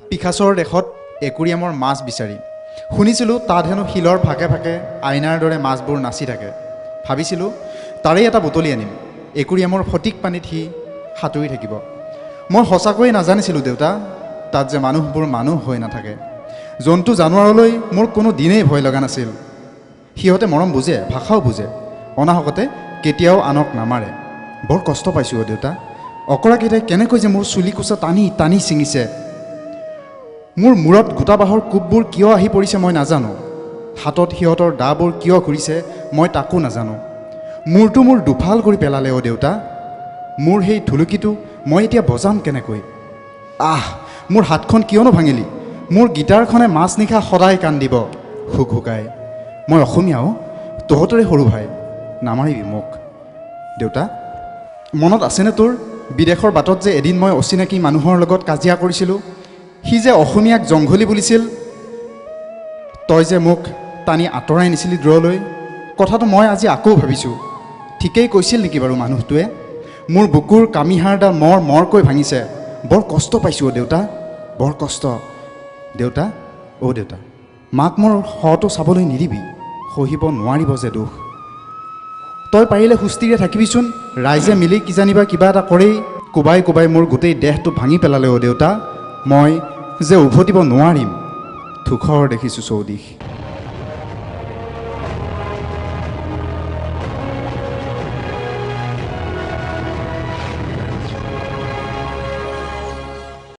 পিশাচৰ দেশত একুৰিয়ামৰ মাছ বিচাৰি। শুনিছিলোঁ তাত হেনো শিলৰ ফাঁকে ফাঁকে আইনাৰ দৰে মাছবোৰ নাচি থাকে। ভাবিছিলোঁ তাৰেই এটা বুটলি আনিম, একুৰিয়ামৰ ফটিক পানীত সি সাঁতুৰি থাকিব। মই সঁচাকৈয়ে নাজানিছিলোঁ দেউতা, তাত যে মানুহবোৰ মানুহ হৈ নাথাকে। জন্তু জানোৱাৰলৈ মোৰ কোনো দিনেই ভয় লগা নাছিল। সিহঁতে মৰম বুজে, ভাষাও বুজে, অনাহকতে কেতিয়াও আনক নামাৰে। বৰ কষ্ট পাইছোঁ অ' দেউতা, অকৰাকেইটাই কেনেকৈ যে মোৰ চুলিকোচা টানি টানি ছিঙিছে। মোৰ মূৰত গোটা বাঁহৰ কোববোৰ কিয় আহি পৰিছে মই নাজানো। হাতত সিহঁতৰ দাবোৰ কিয় ঘূৰিছে মই তাকো নাজানো। মূৰটো মোৰ দুফাল কৰি পেলালে অ' দেউতা। মোৰ সেই ঢুলুকিটো মই এতিয়া বজাম কেনেকৈ? আহ, মোৰ হাতখন কিয়নো ভাঙিলি? মোৰ গীটাৰখনে মাজ নিশা সদায় কান্দিব হুকহুকাই। মই অসমীয়া অ', তহঁতৰে সৰু ভাই, নামাৰিবি মোক। দেউতা, মনত আছেনে তোৰ বিদেশৰ বাটত যে এদিন মই অচিনাকি মানুহৰ লগত কাজিয়া কৰিছিলোঁ? সি যে অসমীয়াক জংঘলী বুলিছিল, তই যে মোক টানি আঁতৰাই নিছিলি দূৰলৈ। কথাটো মই আজি আকৌ ভাবিছোঁ, ঠিকেই কৈছিল নেকি বাৰু মানুহটোৱে? মোৰ বুকুৰ কামিহাড়ডাল মৰ মৰকৈ ভাঙিছে। বৰ কষ্ট পাইছোঁ অ' দেউতা, বৰ কষ্ট। দেউতা, অ' দেউতা, মাক মোৰ শটো চাবলৈ নিদিবি, সহিব নোৱাৰিব যে দুখ। তই পাৰিলে সুস্থিৰে থাকিবিচোন। ৰাইজে মিলি কিজানিবা কিবা এটা কৰেই। কোবাই কোবাই মোৰ গোটেই দেহটো ভাঙি পেলালে অ' দেউতা, মই যে উভতিব নোৱাৰিম। ধূসৰ দেখিছোঁ চৌদিশ।